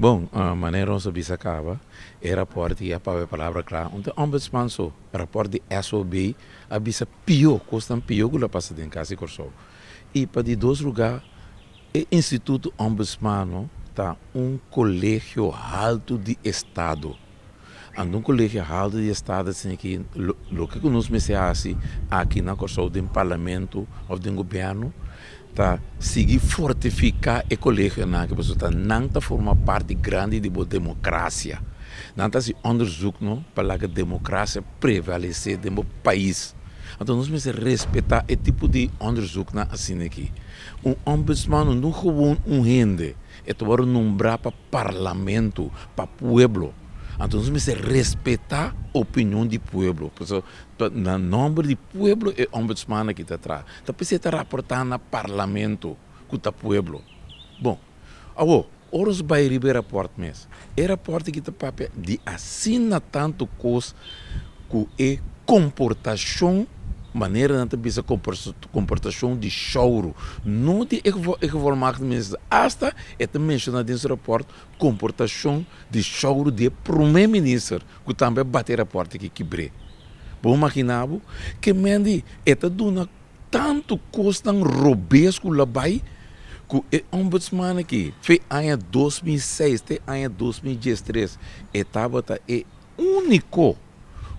Bon, manera nos a bisa caba, e rapport ya papia palabra cla. Un ta ombudsman so, rapport di SOB a bisa pio, cosnan pio cu lo pasa den Cas di Corsou. Y pa di dos lugar, e instituto ombudsman ta un colegio halto di estado. Anto un colegio halto di estado asina ki loke cu nos mester haci aki na Corsou den parlamento of den gobierno ta sigui fortifica e colegionan aki pasobra ta nan ta forma parti grandi di bo democracia. Nan ta haci onderzoek no pa laga democracia prevalece den bo pais. Anto nos mester respeta e tipo di onderzoeknan asina aki. Un ombudsman no gewoon un hende, e ta worde nombra pa parlamento, pa pueblo. Anto nos mester respeta opinion di pueblo, pasobra ta na nomber di pueblo e ombudsman aki ta traha. Ta p'esei ta raporta na parlamento ku ta pueblo. Bon, awor, ora nos bai riba e raport mes, e raport aki ta papia di asina tantu kos ku e komportashon, manera nan ta bisa komportashon di shouru, no di e gevolmachtigde minister, asta e ta menshona den su raport komportashon di shouru di e prome minister ku tambe a bati e raport aki kibr'é. Bo imagina bo ke Mandy e ta duna tantu kosnan robes ku lo bai ku e ombudsman aki fe aña 2006 te aña 2013 e tabata e úniko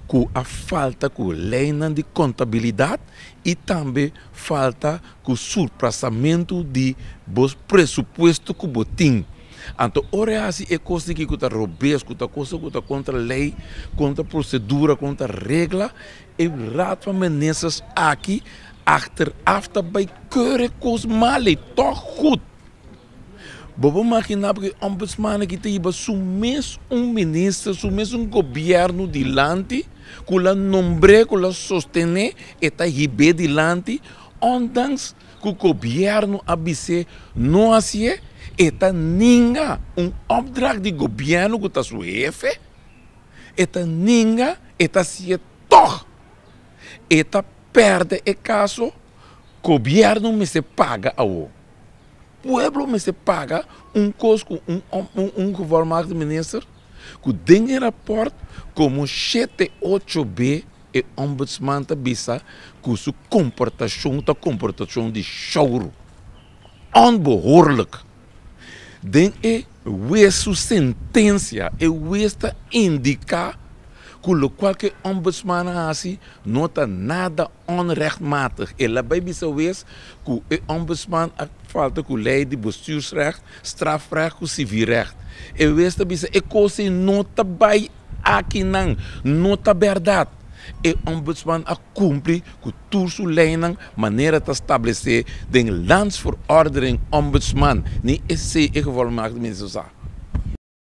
ku a falta ku leinan di kontabilidat i tambe falta ku surpasamentu di bo presupuesto ku bo tin. Anto ora e hasi e kos aki ku ta robes, ku ta kos ku ta kontra lei, kontra prosedura, kontra regla, e Raad van Ministers aki achteraf ta bai keur e kos mal ei tòg goed. Bo por maginá ku e ombudsman aki ta hiba su mes un minister, su mes un gobièrnu dilanti, ku la nombr'é, ku la sostené, e ta hib'é dilanti, ondanks ku gobièrnu a bis'é no hasié, e ta ninga un opdracht di gobièrnu ku ta su hefe, e ta ninga, e ta hasié tòg. E ta pèrdè e kaso, gobièrnu mester paga awo. Pueblo mester paga un kos ku un un gevolmachtigde minister ku den e raport komo shete ocho be e ombudsman ta bisa ku su komportashon ta komportashon di shouru, onbehoorlijk. Den e wes su sentensia e wes ta indiká ku lokual ku e ombudsman a hasi no ta nada onrechtmatig. El a bai bisa wes ku e ombudsman a falta ku lei di bestuursrecht, strafrecht ku civilrecht. E wes ta bisa e kos ei no ta bai akinan, no ta bèrdat. E ombudsman a kumpli ku tur su leinan manera ta stablesé den Landsverordening Ombudsman. Ni esei e gevolmachtigde minister sa.